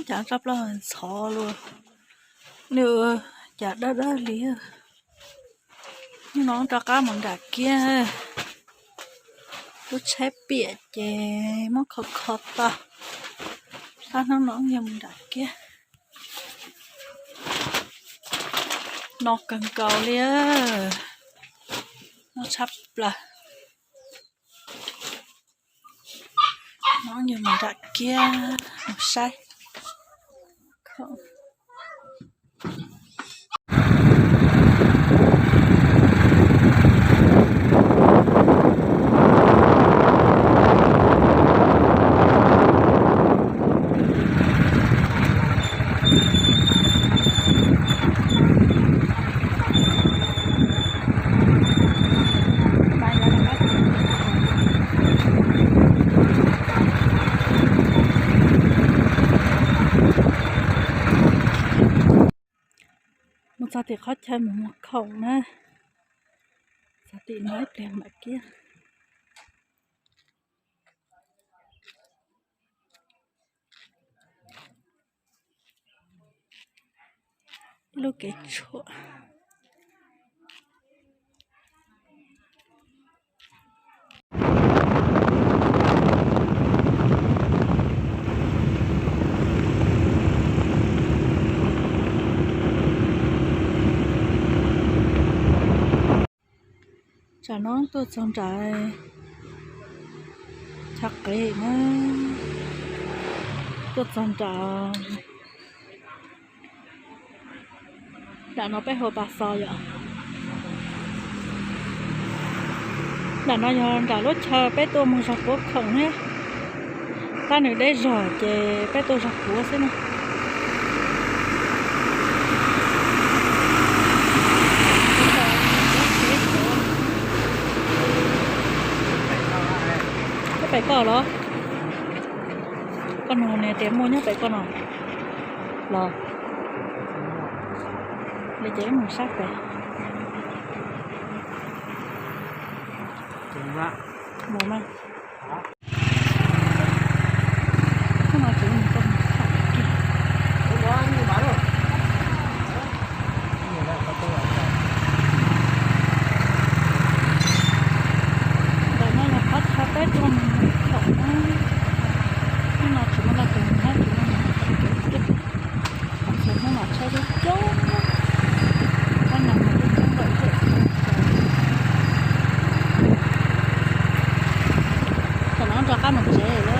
Cas tso plaub ntxhov lawm, nws cas dawb dawb li. Hnub no rov qab mus nram kiab, lub tsheb piam ces muab kho kho tau. Tab hnub no yog mus nram kiab, no kawg nkaus li, no tshaj plaws. No yog mus nram kiab mus saib. Mus txog tim qhov chaw mus muag khoom na, txog tim no ib pliag mam kiab. Ib lub kev tshuam. Tsam no tuaj txog nram chaw qev na, tuaj txog nram, nram no peb hu Pas Xos yom. Nram no yog nram lub chaw peb tuaj mus zog puav khoom thiab, tab nws deb zog ces peb tuaj zog puav xwb na. Nyob pem koj los? Koj nug nws tias muaj nyob pem koj no los? Li ces wb mus sab pem. Mus mas. Hnub no tseem mus tau mus tham kiag. Ntawm no yog qhov chaw peb tuaj mus khoom na. Hnub no tsis muaj leej twg mus thiab, tsis muaj mus txog hnub no tsheb coob coob, qhov no mus coob coob lawm thiab. Thaum no rov qab mus tsev lawm.